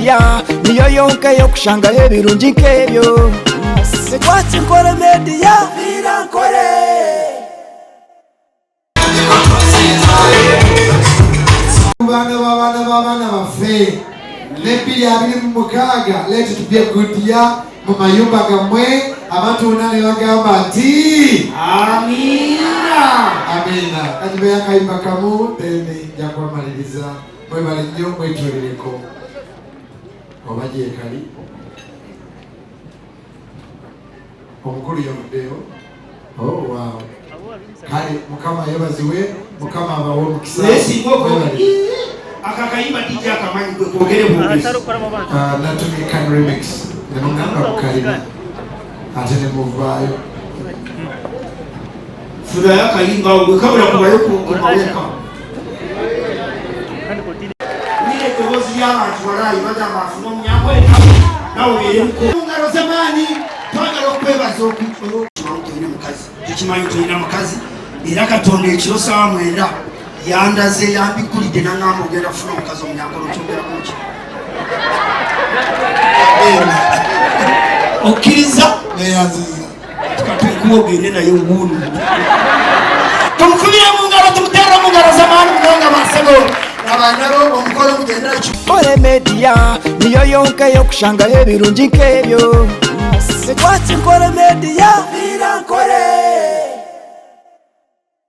Media niyo yonka ey'okushangaho ebirungi nk'ebyo. Twaki Nkore Media, Nkore. Baana b'abaana b'abaana baffe ne 2026, let it be a good year mu mayumba gammwe. Abantu bonna ne bagamba nti amiina. Amiina. Kagibeyo akayimba kamu, then nja kubamaliriza. Mwebale nnyo, mwetulireko oba gyekali. Omukulu yavuddeyo. Oh, wow. Kale Mukama yebaziwe, Mukama abawe omukisa. Naye singa Mwebale. Akakayimba dijja akamanyi gwe kwogere bwogezi. Ah, natumye kan remix nemugamba kukalina ate nemuvaayo. Funayo akayimba awo gwe kabula kubayo kumaweka. Wulira eddoboozi ly'abantu, walaayi bagamba afune omunyankole nawe obeeremuko mu ngalo z'amaanyi. Twagala okwebaza okukimanyi tolina mukazi, tukimanyi tolina mukazi, era Katonda ekiro saawa 9 yandaze, yambikkulidde, naŋŋamba ogenda kufuna omukazi omunyankole. Okyongerako ki? Okkiriza? Neyanziza. Tukatukuwa ogende naye wuunu. Tumukubire mu ngalo, tumuteere mu ngalo z'amaanyi munonga. Basebo abaana bo, omukolo mugendera ki? Nkore Media niyo yonka ey'okushangaho ebirungi nk'ebyo. Twaki Nkore Media, Nkore.